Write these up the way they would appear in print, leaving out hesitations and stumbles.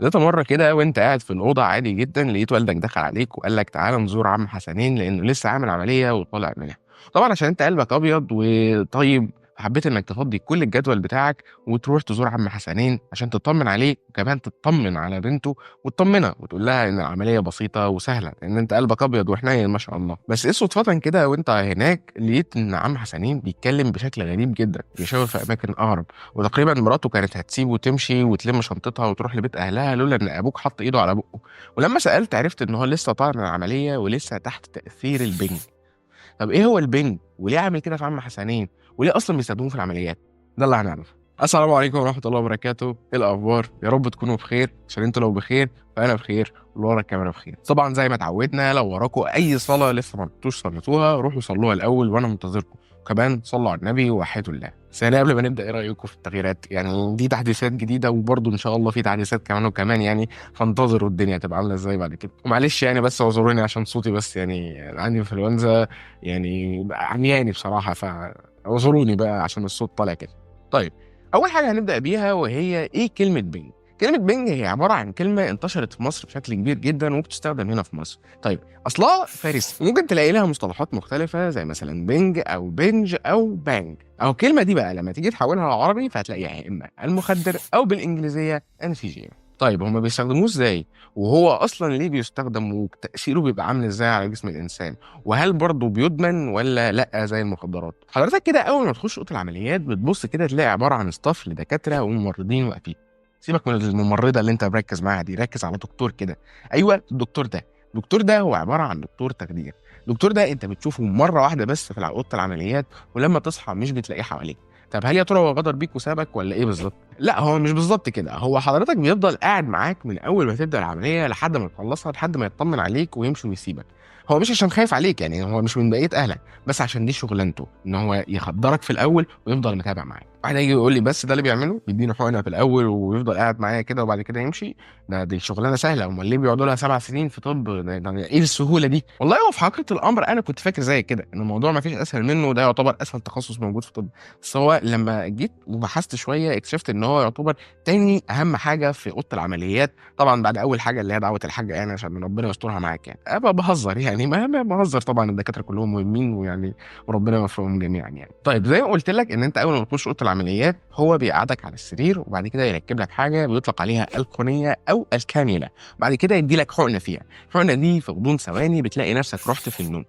ذات مرة كده وأنت قاعد في الأوضة عادي جدًا، لقيت والدك دخل عليك وقال لك تعالَ نزور عم حسنين لإنه لسه عامل عملية وطالع منها. طبعًا عشان أنت قلبك أبيض وطيب، فحبيت إنك تفضّي كل الجدول بتاعك وتروح تزور عم حسنين عشان تطمن عليه، وكمان تطمن على بنته وتطمنها وتقول لها إن العملية بسيطة وسهلة، لإن أنت قلبك أبيض وحنين ما شاء الله. بس إيه صدفةً كده وأنت هناك لقيت إن عم حسنين بيتكلم بشكل غريب جدًا، بيشاور في أماكن أغرب، وتقريبًا مراته كانت هتسيبه وتمشي وتلم شنطتها وتروح لبيت أهلها لولا إن أبوك حط إيده على بُقّه، ولمّا سألت عرفت إن هو لسه طالع من العملية ولسه تحت تأثير البنج. طب إيه هو البنج؟ وليه عامل كده في عم حسنين؟ وليه أصلًا بيستخدموه في العمليات؟ ده اللي هنعرفه. السلام عليكم ورحمة الله وبركاته، إيه الأخبار؟ يا رب تكونوا بخير، عشان أنتم لو بخير فأنا بخير واللي ورا الكاميرا بخير. طبعًا زي ما اتعودنا لو وراكم أي صلاة لسه ما رحتوش صليتوها روحوا صلوها الأول وأنا منتظركم، وكمان صلوا على النبي ووحدوا الله. بس يعني قبل ما نبدأ إيه رأيكم في التغييرات؟ يعني دي تحديثات جديدة وبرضه إن شاء الله في تحديثات كمان وكمان يعني، فانتظروا الدنيا هتبقى عاملة إزاي بعد كده. ومعلش يعني بس اعذروني عشان صوتي بس يعني عندي انفلونزا يعني عمياني بصراحة، فاعذروني بقى عشان الصوت طالع كده. طيب أول حاجة هنبدأ بيها وهي إيه كلمة بنج؟ كلمة بنج هي عبارة عن كلمة انتشرت في مصر بشكل كبير جدًا وبتستخدم هنا في مصر. طيب أصلها فارسي وممكن تلاقي لها مصطلحات مختلفة زي مثلًا بنج أو بنج أو بانج. أو الكلمة دي بقى لما تيجي تحولها لعربي فهتلاقيها يا إما المخدر أو بالإنجليزية anesthesia. طيب هما بيستخدموه إزاي؟ وهو أصلًا ليه بيستخدم وتأثيره بيبقى عامل إزاي على جسم الإنسان؟ وهل برضه بيدمن والّا لأ زي المخدرات؟ حضرتك كده أول ما تخش أوضة العمليات بتبص كده تلاقي عبارة عن staff لدكاترة وممرضين واقفين. سيبك من الممرضة اللي أنت مركز معاها دي، ركز على دكتور كده. أيوه الدكتور ده، الدكتور ده هو عبارة عن دكتور تخدير. الدكتور ده أنت بتشوفه مرة واحدة بس في أوضة العمليات ولما تصحى مش بتلاقيه حواليك. طب هل يا ترى هو غدر بيك وسابك والّا إيه بالضبط؟ لأ هو مش بالضبط كده، هو حضرتك بيفضل قاعد معاك من أول ما تبدأ العملية لحد ما تخلصها، لحد ما يطمن عليك ويمشي ويسيبك. هو مش عشان خايف عليك يعني هو مش من بقية أهلك، بس عشان دي شغلانته، إن هو يخدرك في الأول ويفضل متابع معاك. واحد هيجي يقول لي بس ده اللي بيعمله؟ بيديني حقنة في الأول ويفضل قاعد معايا كده وبعد كده يمشي؟ ده دي شغلانة سهلة، أمال ليه بيقعدوا لها 7 سنين في طب؟ ده إيه السهولة دي؟ والله هو في حقيقة الأمر أنا كنت فاكر زيك كده، إن الموضوع ما فيش أسهل منه وده يعتبر أسهل تخصص موجود في الطب، بس هو لما جيت وبحثت شوية اكتشفت إن هو يعتبر تاني أهم حاجة في أوضة العمليات، طبعًا بعد أول حاجة اللي هي دعوة الحاجة يعني عشان ربنا يسترها معاك يعني. أنا بهزر يعني ما بهزر طبعًا الدكاترة كلهم مهمين ويعني وربنا يوفقهم جميعًا يعني. طيب زي ما قلت لك إن أنت أول ما تخش أوضة العمليات هو بيقعدك على السرير وبعد كده يركب لك حاجة بيطلق عليها القنية أو الكانيولا، بعد كده يدي لك حقنة فيها، الحقنة دي في غضون ثواني بتلاقي نفسك رحت في النوم.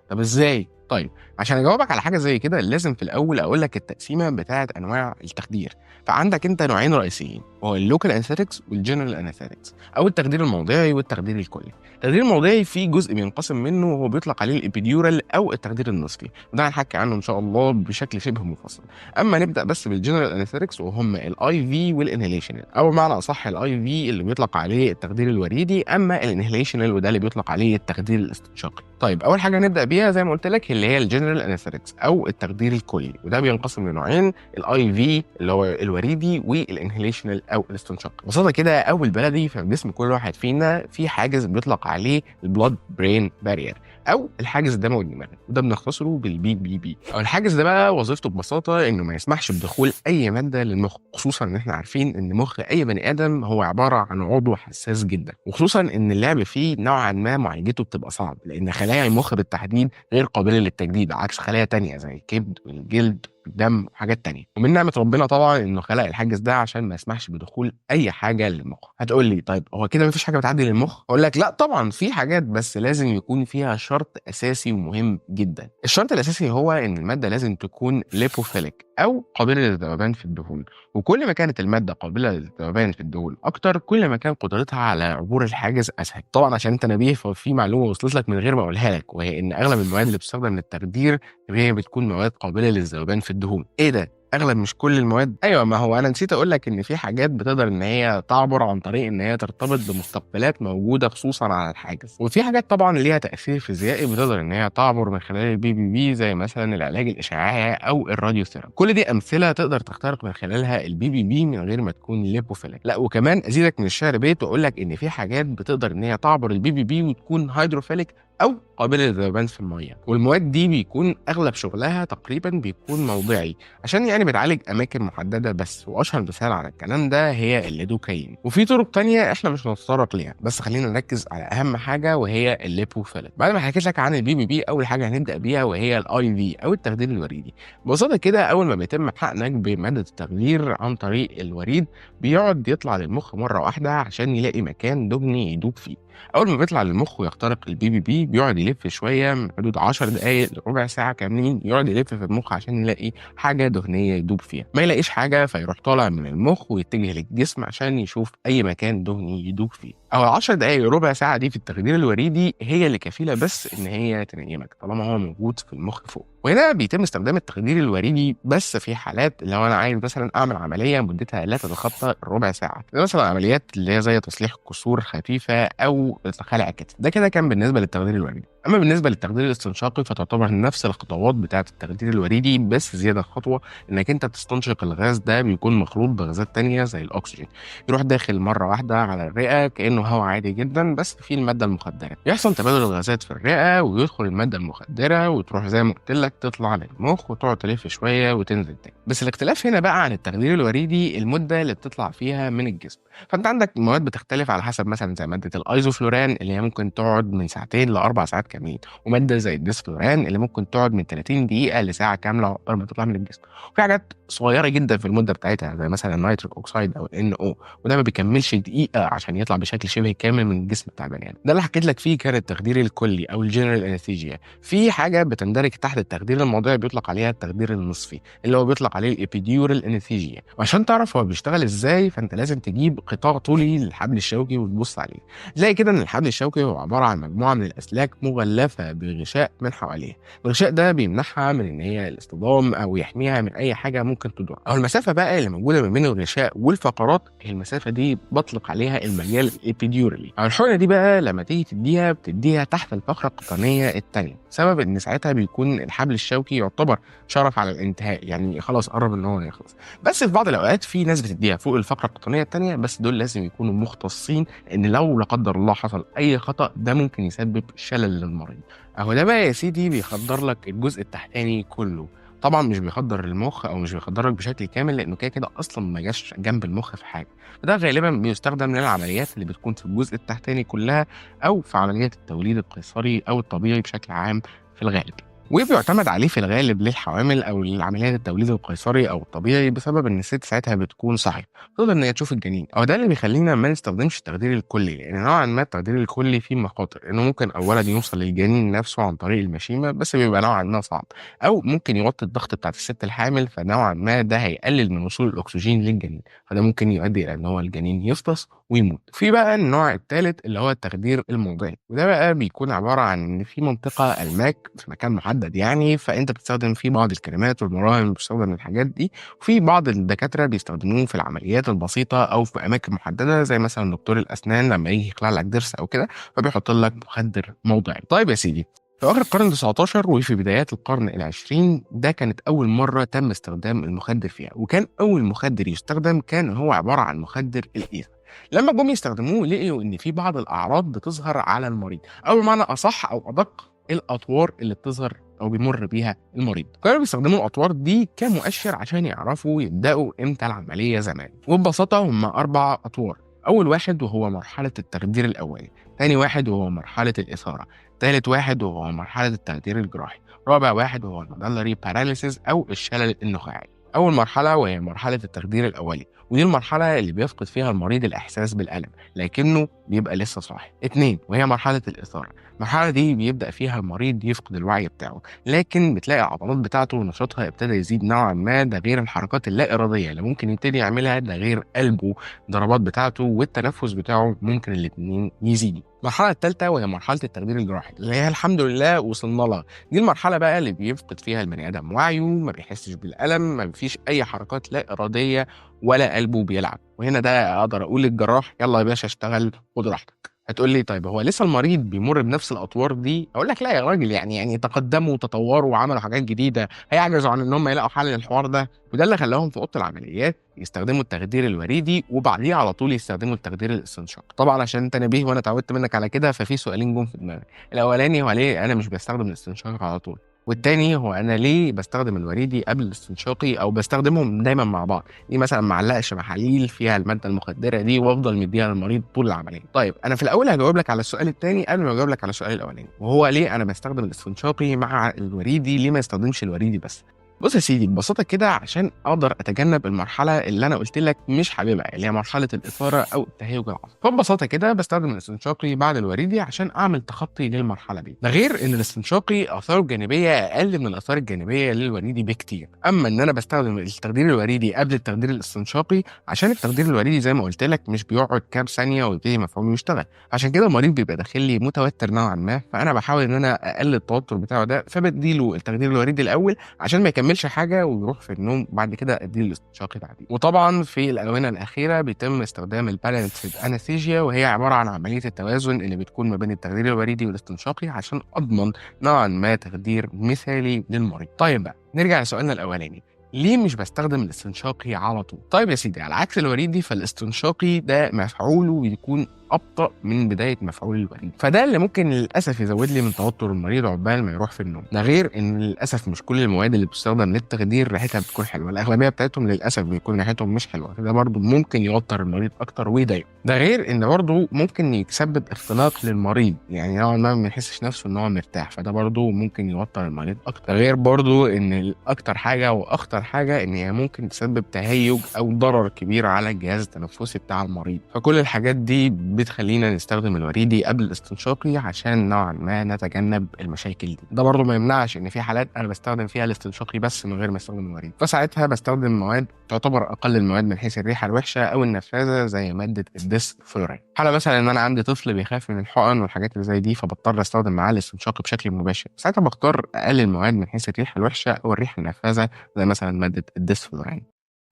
طب إزاي؟ طيب عشان أجاوبك على حاجة زي كده لازم في الأول أقول لك التقسيمة بتاعة أنواع التخدير. فعندك أنت نوعين رئيسيين وهو ال local anesthetics وال general anesthetics أو التخدير الموضعي والتخدير الكلي. التخدير الموضعي في جزء بينقسم منه وهو بيطلق عليه ال epidural أو التخدير النصفي، وده هنحكي عنه إن شاء الله بشكل شبه مفصل. أما نبدأ بس بال general anesthetics وهم ال IV وال inhalational، أو بمعنى أصح ال IV اللي بيطلق عليه التخدير الوريدي، أما ال inhalational وده اللي بيطلق عليه التخدير الاستنشاقي. طيب أول حاجة نبدأ بيها زي ما قلت لك اللي هي ال general anesthetics او التخدير الكلي، وده بينقسم لنوعين، ال IV اللي هو الوريدي وال inhalational او الاستنشاق. ببساطة كده او بالبلدي في جسم كل واحد فينا في حاجز بيطلق عليه ال blood brain barrier او الحاجز الدموي الدماغي، وده بنختصره بال BBB. او الحاجز ده بقى وظيفته ببساطة انه ما يسمحش بدخول اي مادة للمخ، خصوصا ان احنا عارفين ان مخ اي بني ادم هو عبارة عن عضو حساس جدا، وخصوصا ان اللعب فيه نوعا ما معالجته بتبقى صعب، لان خلايا المخ بالتحديد غير قابله للتجديد عكس خلايا تانية زي الكبد والجلد والدم وحاجات تانية. ومن نعمة ربنا طبعا انه خلق الحاجز ده عشان ما يسمحش بدخول اي حاجة للمخ. هتقول لي طيب هو كده مفيش حاجة بتعدي للمخ؟ اقول لك لا طبعا في حاجات، بس لازم يكون فيها شرط اساسي ومهم جدا. الشرط الاساسي هو ان المادة لازم تكون lipophilic او قابلة للذوبان في الدهون، وكل ما كانت المادة قابلة للذوبان في الدهون اكتر كل ما كان قدرتها على عبور الحاجز اسهل. طبعا عشان انت نبيه ففي معلومة وصلت لك من غير ما اقولها لك، وهي ان اغلب المواد اللي بتستخدم للتخدير هي بتكون مواد قابلة للذوبان في الدهون. ايه ده؟ اغلب مش كل المواد؟ ايوه، ما هو انا نسيت اقول لك ان في حاجات بتقدر ان هي تعبر عن طريق ان هي ترتبط بمستقبلات موجودة خصوصا على الحاجز، وفي حاجات طبعا ليها تاثير فيزيائي بتقدر ان هي تعبر من خلال ال BBB زي مثلا العلاج الاشعاعي او ال radiotherapy. كل دي امثلة تقدر تخترق من خلالها ال BBB من غير ما تكون lipophilic. لا وكمان ازيدك من الشعر بيت واقول لك ان في حاجات بتقدر ان هي تعبر ال BBB وتكون hydrophilic أو قابلة للذوبان في المية. والمواد دي بيكون أغلب شغلها تقريبا بيكون موضعي، عشان يعني بتعالج أماكن محددة بس، وأشهر مثال على الكلام ده هي الليدوكاين. وفي طرق تانية إحنا مش هنتطرق ليها، بس خلينا نركز على أهم حاجة وهي الليبوفيلين. بعد ما حكيت لك عن ال PPP، أول حاجة هنبدأ بيها وهي ال IV أو التخدير الوريدي. ببساطة كده أول ما بيتم حقنك بمادة التخدير عن طريق الوريد بيقعد يطلع للمخ مرة واحدة عشان يلاقي مكان دهني يدوب فيه. أول ما بيطلع للمخ ويخترق ال BBB بيقعد يلف شوية من حدود 10 دقايق لربع ساعة كاملين، يقعد يلف في المخ عشان يلاقي حاجة دهنية يدوب فيها. ما يلاقيش حاجة فيروح طالع من المخ ويتجه للجسم عشان يشوف أي مكان دهني يدوب فيه. أو 10 دقايق ربع ساعة دي في التخدير الوريدي هي اللي كفيلة بس إن هي تنيمك طالما هو موجود في المخ فوق. وهنا بيتم استخدام التخدير الوريدي بس في حالات لو أنا عايز مثلا أعمل عملية مدتها لا تتخطى الربع ساعة، زي مثلا عمليات اللي هي زي تصليح كسور خفيفة أو خلع كتف. ده كده كان بالنسبة للتخدير الوريدي. أما بالنسبة للتخدير الاستنشاقي فتعتبر نفس الخطوات بتاعة التخدير الوريدي، بس زيادة خطوة إنك أنت بتستنشق الغاز ده بيكون مخلوط بغازات تانية زي الأكسجين، يروح داخل مرة واحدة على الرئة كأنه هواء عادي جدا بس فيه المادة المخدرة. يحصل تبادل الغازات في الرئة ويدخل المادة المخدرة وتروح زي ما قلت لك تطلع للمخ وتقعد تلف شوية وتنزل تاني. بس الاختلاف هنا بقى عن التخدير الوريدي المدة اللي بتطلع فيها من الجسم. فأنت عندك مواد بتختلف على حسب، مثلا زي مادة ال isoflurane اللي هي ممكن تقعد من ساعتين ل4 ساعات كاملين، ومادة زي ال desflurane اللي ممكن تقعد من 30 دقيقة لساعة كاملة قبل ما تطلع من الجسم. وفي حاجات صغيرة جدا في المدة بتاعتها زي مثلا ال nitric oxide او ال NO، وده ما بيكملش دقيقة عشان يطلع بشكل شبه كامل من الجسم بتاع البني ادم. ده اللي حكيت لك فيه كان التخدير الكلي او ال general anesthesia. في حاجة بتندرج تحت التخدير الموضعي بيطلق عليها التخدير النصفي اللي هو بيطلق عليه ال epidural anesthesia. وعشان تعرف هو بيشتغل ازاي فانت لازم تجيب قطاع طولي للحبل الشوكي وتبص عليه. تلاقي كده ان الحبل الشوكي هو عبارة عن مجموعة من الاسلاك مغلفه بغشاء من حواليها. الغشاء ده بيمنعها من ان هي الاصطدام او يحميها من اي حاجة ممكن تضر. او المسافة بقى اللي موجودة ما بين الغشاء والفقرات، المسافة دي بطلق عليها المجال ال epidurally. او الحقنة دي بقى لما تيجي تديها بتديها تحت الفقرة القطنيه الثانية، سبب ان ساعتها بيكون الحبل الشوكي يعتبر شرف على الانتهاء، يعني خلاص قرب ان هو يخلص. بس في بعض الاوقات في ناس بتديها فوق الفقرة القطنيه الثانية، بس دول لازم يكونوا مختصين، ان لو لا قدر الله حصل اي خطا ده ممكن يسبب شلل للمريض. اهو ده بقى يا سيدي بيخدر لك الجزء التحتاني كله. طبعا مش بيخدر المخ او مش بيخدرك بشكل كامل لانه كده كده اصلا ما جاش جنب المخ في حاجة. فده غالبا بيستخدم للعمليات اللي بتكون في الجزء التحتاني كلها، او في عمليات التوليد القيصري او الطبيعي بشكل عام في الغالب. وبيعتمد عليه في الغالب للحوامل او لعمليات التوليد القيصري او الطبيعي، بسبب ان الست ساعتها بتكون صاحية تقدر ان هي تشوف الجنين. او ده اللي بيخلينا ما نستخدمش التخدير الكلي، لان نوعا ما التخدير الكلي فيه مخاطر، انه ممكن اولا يوصل للجنين نفسه عن طريق المشيمه بس بيبقى نوعا ما صعب، او ممكن يوطي الضغط بتاعت الست الحامل، فنوعا ما ده هيقلل من وصول الاكسجين للجنين، فده ممكن يؤدي الى ان هو الجنين يفطس ويموت. في بقى النوع الثالث اللي هو التخدير الموضعي، وده بقى بيكون عبارة عن ان في منطقة الماك في مكان محدد يعني، فانت بتستخدم فيه بعض الكريمات والمراهم، بتستخدم الحاجات دي. وفي بعض الدكاترة بيستخدموه في العمليات البسيطة او في اماكن محددة، زي مثلا دكتور الاسنان لما يجي يخلع لك ضرس او كده فبيحط لك مخدر موضعي. طيب يا سيدي، في اواخر القرن 19 وفي بدايات القرن العشرين ده كانت اول مرة تم استخدام المخدر فيها، وكان اول مخدر يستخدم كان هو عبارة عن مخدر الايثر. لما جم يستخدموه لقيوا ان في بعض الاعراض بتظهر على المريض، او بمعنى اصح او ادق الاطوار اللي بتظهر او بيمر بيها المريض. كانوا بيستخدموا الاطوار دي كمؤشر عشان يعرفوا يبداوا امتى العملية زمان. وببساطة هم 4 اطوار. اول واحد وهو مرحلة التخدير الاولي، ثاني واحد وهو مرحلة الاثارة، ثالث واحد وهو مرحلة التخدير الجراحي، رابع واحد وهو ال medullary paralysis او الشلل النخاعي. اول مرحلة وهي مرحلة التخدير الاولي، ودي المرحلة اللي بيفقد فيها المريض الاحساس بالالم لكنه بيبقى لسه صاحي. 2 وهي مرحلة الاثارة، المرحلة دي بيبدا فيها المريض يفقد الوعي بتاعه، لكن بتلاقي العضلات بتاعته ونشاطها ابتدى يزيد نوعا ما، ده غير الحركات اللا ارادية اللي ممكن يبتدي يعملها، ده غير قلبه الضربات بتاعته والتنفس بتاعه ممكن الاثنين يزيدوا. المرحلة الثالثة وهي مرحلة التخدير الجراحي اللي هي الحمد لله وصلنا لها. دي المرحلة بقى اللي بيفقد فيها البني ادم وعيه، ما بيحسش بالالم، ما فيش اي حركات لا ارادية ولا قلبه بيلعب. وهنا ده اقدر اقول للجراح يلا يا باشا اشتغل خد راحتك. هتقول لي طيب هو لسه المريض بيمر بنفس الاطوار دي؟ اقول لك لا يا راجل، يعني تقدموا وتطوروا وعملوا حاجات جديدة، هيعجزوا عن ان هم يلاقوا حل للحوار ده؟ وده اللي خلاهم في اوضة العمليات يستخدموا التخدير الوريدي وبعديه على طول يستخدموا التخدير الاستنشاقي. طبعا عشان انت نبيه وانا اتعودت منك على كده، ففي سؤالين جم في دماغي. الاولاني هو ليه انا مش بستخدم الاستنشاق على طول، والتاني هو انا ليه بستخدم الوريدي قبل الاستنشاقي او بستخدمهم دايما مع بعض؟ ليه مثلا ما اعلقش محاليل فيها المادة المخدره دي وافضل مديها للمريض طول العملية؟ طيب انا في الاول هجاوب لك على السؤال التاني قبل ما اجاوب لك على السؤال الاولاني، وهو ليه انا بستخدم الاستنشاقي مع الوريدي، ليه ما استخدمش الوريدي بس؟ بص يا سيدي، ببساطة كده عشان اقدر اتجنب المرحلة اللي انا قلت لك مش حاببها، اللي هي مرحلة الاثارة او التهيج العصبي. فببساطه كده بستخدم الاستنشاقي بعد الوريدي عشان اعمل تخطي للمرحلة دي. ده غير ان الاستنشاقي اثاره الجانبية اقل من الاثار الجانبية للوريدي بكتير. اما ان انا بستخدم التخدير الوريدي قبل التخدير الاستنشاقي عشان التخدير الوريدي زي ما قلت لك مش بيقعد كام ثانية ويبتدي مفعوله يشتغل، عشان كده المريض بيبقى داخل لي متوتر نوعا ما، فانا بحاول ان انا اقلل التوتر بتاعه ده، فبديله التخدير الوريدي الاول عشان ما يكملش حاجة ويروح في النوم، وبعد كده اديله الاستنشاقي بعدين. وطبعا في الاونة الاخيرة بيتم استخدام ال balanced anesthesia، وهي عبارة عن عملية التوازن اللي بتكون ما بين التخدير الوريدي والاستنشاقي عشان اضمن نوعا ما تخدير مثالي للمريض. طيب بقى نرجع لسؤالنا الاولاني، ليه مش بستخدم الاستنشاقي على طول؟ طيب يا سيدي، على عكس الوريدي فالاستنشاقي ده مفعوله بيكون ابطا من بداية مفعول الوريد، فده اللي ممكن للاسف يزود لي من توتر المريض عقبال ما يروح في النوم. ده غير ان للاسف مش كل المواد اللي بتستخدم للتخدير ريحتها بتكون حلوة، الاغلبية بتاعتهم للاسف بيكون ريحتهم مش حلوة، فده برضه ممكن يوتر المريض اكتر ويضايقه. ده غير ان برضه ممكن يسبب اختناق للمريض، يعني نوعا ما ما يحسش نفسه ان هو مرتاح، فده برضه ممكن يوتر المريض اكتر. ده غير برضه ان اكتر حاجة واخطر حاجة ان هي ممكن تسبب تهيج او ضرر كبير على الجهاز التنفسي بتاع المريض. فكل الحاجات دي بتخلينا نستخدم الوريدي قبل الاستنشاقي عشان نوعا ما نتجنب المشاكل دي. ده برضه ما يمنعش ان في حالات انا بستخدم فيها الاستنشاقي بس من غير ما استخدم الوريدي، فساعتها بستخدم مواد تعتبر اقل المواد من حيث الريحة الوحشة او النفاذه زي مادة ال desflurane. حاله مثلا ان انا عندي طفل بيخاف من الحقن والحاجات اللي زي دي، فبضطر استخدم معاه الاستنشاقي بشكل مباشر، ساعتها بختار اقل المواد من حيث الريحة الوحشة او الريحة النفاذه زي مثلا مادة ال desflurane.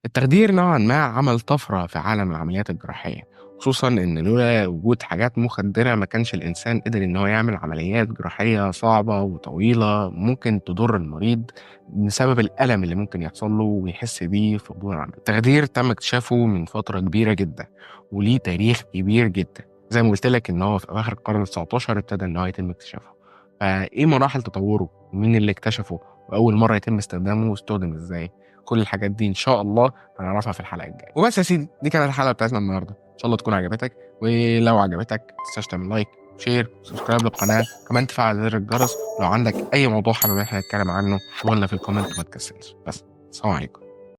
التخدير نوعا ما عمل طفرة في عالم العمليات الجراحية، خصوصا ان لولا وجود حاجات مخدره ما كانش الانسان قدر ان هو يعمل عمليات جراحية صعبة وطويلة ممكن تضر المريض بسبب الالم اللي ممكن يحصل له ويحس بيه في غضون العملية. التخدير تم اكتشافه من فترة كبيرة جدا وليه تاريخ كبير جدا، زي ما قلت لك ان هو في اواخر القرن ال19 ابتدى ان هو يتم اكتشافه. فايه مراحل تطوره؟ ومين اللي اكتشفه؟ واول مرة يتم استخدامه واستخدم ازاي؟ كل الحاجات دي ان شاء الله هنعرفها في الحلقة الجاية. وبس يا سيدي، دي كانت الحلقة بتاعتنا النهارده، ان شاء الله تكون عجبتك، ولو عجبتك ما تنساش تعمل like share subscribe للقناة، كمان تفعل زر الجرس. لو عندك اي موضوع حابب احنا نتكلم عنه قولنا في ال comment وما تكسلش. بس السلام عليكم.